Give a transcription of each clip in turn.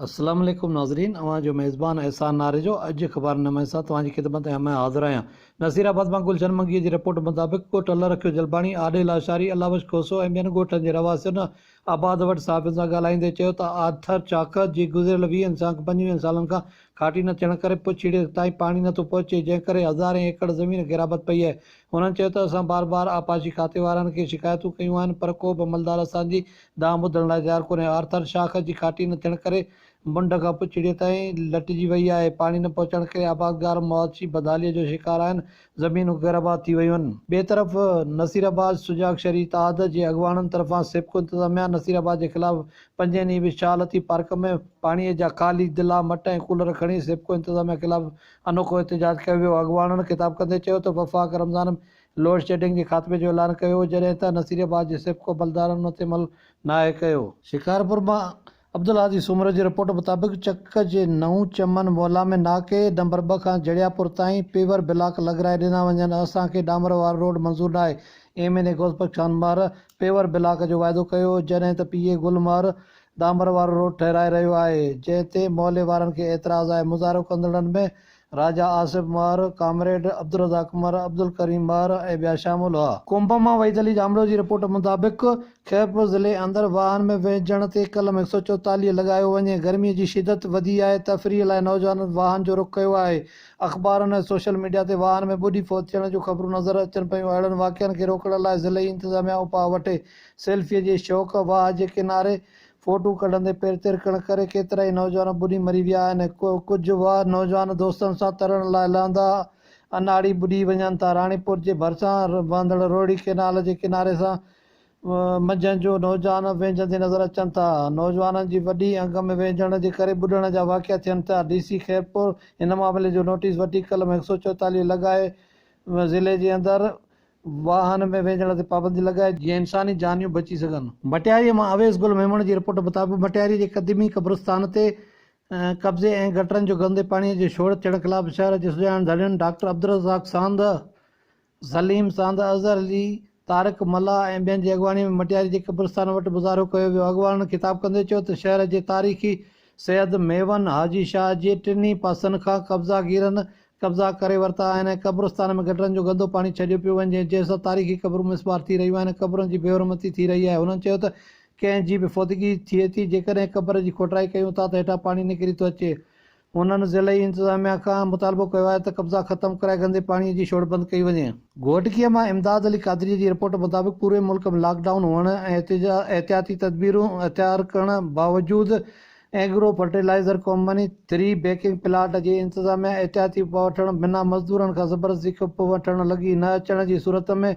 السلام عليڪم ناظرين اوهان جو ميزبان احسان ناريجو اڄ اخبار نمائي سان توهان جي خدمت ۾ حاضر آهيان نصير آباد مان گلشن منگيء جي رپورٽ مطابق ڳوٺ الله رکيو جلباڻي، آڏي لاشاري، الله بخش کوسو ۽ ٻين ڳوٺن جي رهواسين آباد وٽ صحافين سان ڳالهائيندي چيو ته آرٿر چاڪ جي گذريل ويهن سان پنجويهن سالن کان کاٽي نه ٿيڻ ڪري پڇڙي تائين پاڻي نٿو پهچي جنهن ڪري هزارين ايڪڙ زمين غيرآباد پئي آهي هنن چيو ته اسان بار بار آبپاشي کاتي وارن کي شڪايتون ڪيون آهن پر ڪو به عملدار اسان جي دانهن ٻڌڻ لاء تيار ڪونهي آرٿر شاخ جي کاٽي نه ٿيڻ ڪري منڍ کان پڇڙيء تائين لٽجي وئي آهي، پاڻي نه پهچڻ ڪري آبادگار معاشي بدحاليء جو شڪار آهن، زمينون غيرآباد ٿي ويون آهن. ٻئي طرف نصيرآباد سجاڳ شھري اتحاد جي اڳواڻن طرفان سيپڪو انتظاميا نصيرآباد جي خلاف پنجين ڏينهن به شاهه لطيف پارڪ ۾ پاڻي جا خالي دلا، مٽ ۽ ڪولر کڻي سيپڪو انتظاميا خلاف انوکو احتجاج ڪيو ويو، اڳواڻن خطاب ڪندي چيو ته وفاق رمضان ۾ لوڊشيڊنگ جي خاتمي جو اعلان ڪيو هو، جڏهن ته نصيرآباد جي سيپڪو عملدارن ان تي عمل ناهي ڪيو. شڪارپور مان عبدالهادي سومرو جي رپورٽ مطابق چڪ جي نئون چمن محلا ۾ ناڪي نمبر ٻه کان جڙياپور تائين پيور بلاڪ لڳرائي ڏنا وڃن اسان کي ڏامر وارو روڊ منظور ناهي M N A Ghaus Bakhsh Khan Mahar paver block جو واعدو ڪيو هو جڏهن ته پي اي گل مهر ڏامر وارو روڊ ٺهرائي رهيو آهي جنهن تي محلي وارن کي اعتراض آهي مظاهرو ڪندڙن ۾ راجا آصف مهر، ڪامريڊ عبدالرزاق مهر، عبدالڪريم مهر ۽ ٻيا شامل هئا. ڪنب مان وحيد علي ڄامڙو جي رپورٽ مطابق خيرپور ضلعي اندر واهن ۾ وهنجڻ تي قلم 144 لڳايو وڃي، گرمي جي شدت وڌي آهي، تفريح لاء نوجوانن واهن جو رخ ڪيو آهي، اخبارن ۽ سوشل ميڊيا تي واهن ۾ ٻڏي فوت ٿيڻ جون خبرون نظر اچن پيون، اهڙن واقعن کي روڪڻ لاء ضلعي انتظاميا اپاء وٺي، سيلفي جي شوق واهه جي ڪناري فوٽو ڪڍندي پير ترڪڻ ڪري ڪيترائي نوجوان ٻڏي مري ويا آهن. ڪجهه نوجوان دوستن سان ترڻ لاء لهندا اناڙي ٻڏي وڃن ٿا. راڻيپور جي ڀرسان وهندڙ روهڙي ڪئنال جي ڪناري سان منجهند جو نوجوان وهنجندي نظر اچن ٿا. نوجوانن جي وڏي انگ ۾ وهنجڻ جي ڪري ٻڏڻ جا واقعا ٿين ٿا. ڊي سي خيرپور هن معاملي جو نوٽيس وٺي قلم 144 لڳائي ضلعي جي اندر واهن ۾ وينجهڻ تي پابندي لڳائي جيئن انساني جانيون بچي سگهن. مٽياريء مان اويس گل ميمڻ جي رپورٽ مطابق مٽياري جي قديمي قبرستان تي قبضي ۽ گٽرن جو گندي پاڻي جي ڇوڙ ٿيڻ خلاف شهر جي سڄاڻ ڌڻين ڊاڪٽر عبدالرزاق ساند، سليم ساند، اظهر علي، طارق ملاح ۽ ٻين جي اڳواڻي ۾ مٽياري جي قبرستان وٽ مظاهرو ڪيو ويو. اڳواڻن خطاب ڪندي چيو ته شهر جي تاريخي سيد ميون حاجي شاهه جي ٽنهي پاسن کان قبضا گيرن قبضا ڪري ورتا آهن ۽ قبرستان ۾ گٽرن جو گندو پاڻي ڇڏيو پيو وڃي جنهن سان تاريخي قبرون مسمار ٿي رهيون آهن ۽ قبرن جي بيحرمتي ٿي رهي آهي هنن چيو ته ڪنهن جي به فوتگي ٿئي ٿي جيڪڏهن قبر جي کوٽائي ڪيون ٿا ته هيٺان پاڻي نڪري ٿو اچي هنن ضلعي انتظاميا کان مطالبو ڪيو آهي ته قبضا ختم ڪرائي گندي پاڻي جي ڇوڙ بند ڪئي وڃي. گهوٽڪيء مان امداد علي قادريء جي رپورٽ مطابق پوري ملڪ ۾ لاڪ ڊائون هئڻ ۽ احتياطي تدبيرون اختيار ڪرڻ باوجود Engro fertilizer company three bagging plant جي انتظاميا احتياطي اپاء وٺڻ بنا مزدورن کان زبردستي ڪپ وٺڻ لڳي نه اچڻ جي صورت ۾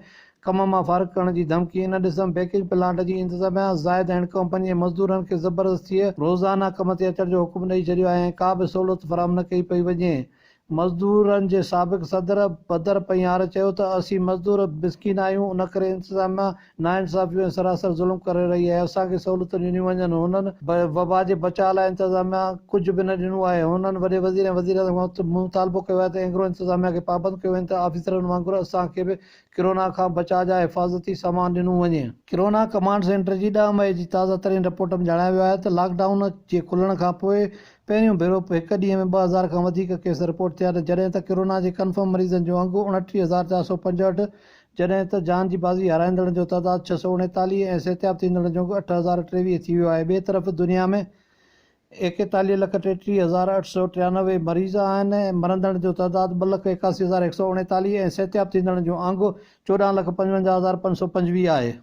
ڪم مان فارغ ڪرڻ جي ڌمڪي ان ڏس ۾ بيڪنگ پلانٽ جي انتظاميا زاهد اينڊ ڪمپني جي مزدورن کي زبردستيء روزانه ڪم تي اچڻ جو حڪم ڏئي ڇڏيو آهي ۽ ڪا به سهولت فراهم نه ڪئي پئي وڃي مزدورن جي سابق صدر بدر پنهيار چيو ته اسين مزدور مسڪين آهيون ان ڪري انتظاميا ناانصافيون ۽ سراسر ظلم ڪري رهي آهي اسان کي سهولتون ڏنيون وڃن هنن وبا جي بچاء لاء انتظاميا ڪجهه به نه ڏنو آهي هنن وڏي وزير ۽ وزيراعظم کان مطالبو ڪيو آهي ته اينگرو انتظاميا کي پابند ڪيو وڃي ته آفيسرن وانگر اسان کي به ڪرونا کان بچاء جا حفاظتي سامان ڏنو وڃي. ڪرونا ڪمانڊ سينٽر جي ڏهه مئي جي تازه ترين رپورٽ ۾ ڄاڻايو ويو آهي ته لاڪ ڊائون جي کلڻ کانپوء پهريون ڀيرو هڪ ڏينهن ۾ 2000 کان وڌيڪ ڪيس رپورٽ ٿيا جڏهن ته ڪرونا جي ڪنفرم مريضن جو انگ 29465 جڏهن ته جان جي بازي هارائيندڙن جو تعداد 639 ۽ صحتياب ٿيندڙن جو انگ 8023 ٿي ويو آهي ٻئي طرف دنيا ۾ 41 لک 33 هزار 893 مريض آهن ۽ مرندڙن جو تعداد ٻه لک 81 هزار 139 ۽ صحتياب ٿيندڙن جو انگ 14 لک 55 هزار 525 آهي.